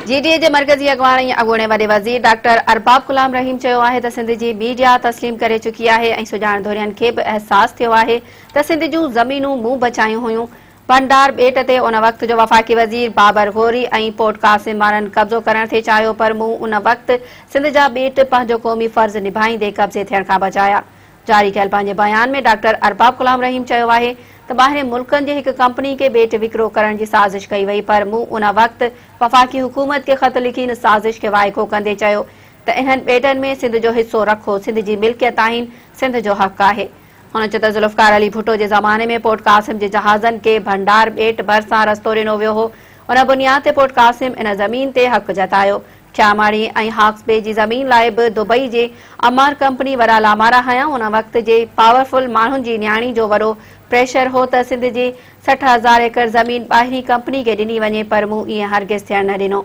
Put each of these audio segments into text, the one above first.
جي ڊي اي جي مرڪزي اڳواڻ ۽ اڳوڻي وڏي وزير ڊاڪٽر ارباب غلام رحيم چيو آهي ته سنڌ جي ميڊيا تسليم ڪري چڪي آهي ۽ سڄاڻ ڌرين کي به احساس ٿيو آهي ته سنڌ جون زمينون مون بچايون هيون، ڀنڊار ٻيٽ تي ان وقت جو وفاقي وزير بابر غوري ۽ پورٽ قاسم وارن قبضو ڪرڻ ٿي چاهيو پر مون ان وقت سنڌ جا ٻيٽ پنهنجو قومي فرض نڀائيندي قبضي ٿيڻ کان بچايا. جاري ڪيل پنهنجي بيان ۾ ڊاڪٽر ارباب غلام رحيم چيو آهي ته ٻاهرين ملڪن جي هڪ ڪمپني کي ٻيٽ وڪرو ڪرڻ جي سازش ڪئي وئي پر مون ان وقت وفاقي حڪومت کي خط لکي ان سازش کي وائکو ڪندي چيو ته انهن ٻيٽن ۾ سنڌ جو حصو رکو سنڌ جي ملڪيت آهن سنڌ جو حق آهي. هن چيو ته ذوالفقار علي ڀٽو جي زماني ۾ پورٽ قاسم جي جهازن کي ڀنڊار ٻيٽ ڀرسان رستو ڏنو ويو هو ان بنياد تي پورٽ قاسم ان زمين تي حق جتايو. کياماڙي ۽ هاڪس بي جي زمين لاء به دبئي جي امار ڪمپني وڏا لامارا هنيا، ان وقت جي پاورفل ماڻهن جي نياڻي جو وڏو پريشر هو ته سنڌ جي 60 هزار ايڪڙ زمين ٻاهرين ڪمپني کي ڏني وڃي پر مون ائين هرگز ٿيڻ نه ڏنو.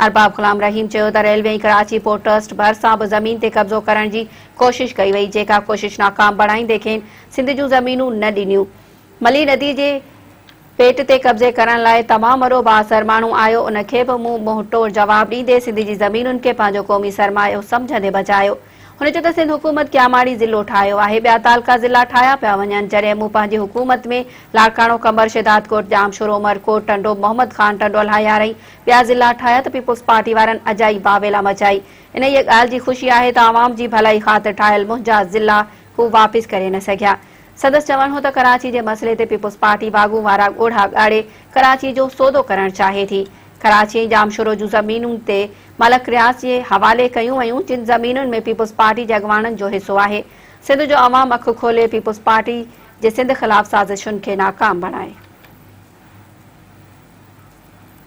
ارباب غلام رحيم چيو ته ريلوي ۽ ڪراچي پورٽ ٽرسٽ ڀرسان به زمين تي قبضو ڪرڻ جي ڪوشش ڪئي وئي جيڪا ڪوشش ناڪام بڻائيندي کين سنڌ جون زمينون نه ڏنيون. ملي ندي جي پيٽ تي قبضي ڪرڻ لاء تمام وڏو بااثر ماڻهو آيو، ان کي به مون منهن ٽوڙ جواب ڏيندي سنڌ جي زمينن کي پنهنجو قومي سرمايو سمجهندي بچايو. هن چيو ته سنڌ حڪومت ڪياماڙي ضلعو ٺاهيو آهي، ٻيا تعلقا ضلعا ٺاهيا پيا وڃن، جڏهن مون پنهنجي حڪومت ۾ لاڙڪاڻو، قمبر، شهدادڪوٽ، ڄامشورو، عمرڪوٽ، ٽنڊو محمد خان، ٽنڊو الهيار ۽ ٻيا ضلعا ٺاهيا ته پيپلز پارٽي وارن اجائي واويلا مچائي. انهيء ڳالهه جي خوشي آهي ته عوام جي ڀلائي خاطر ٺاهيل منهنجا ضلعا هو واپس ڪري نه سگهيا. سندس چوڻ هو ته ڪراچي جي مسئلي تي پيپلز پارٽي واڳون وارا ڳوڙها ڳاڙي ڪراچي جو سودو ڪرڻ چاهي ٿي. ڪراچي ۽ ڄامشورو جون زمينون تي ملڪ رياض جي حوالي ڪيون ويون جن زمينن ۾ پيپلز پارٽي جي اڳواڻن جو حصو آهي. سنڌ جو عوام اک کولي پيپلز پارٽي جي سنڌ خلاف سازشن کي ناڪام بڻائي.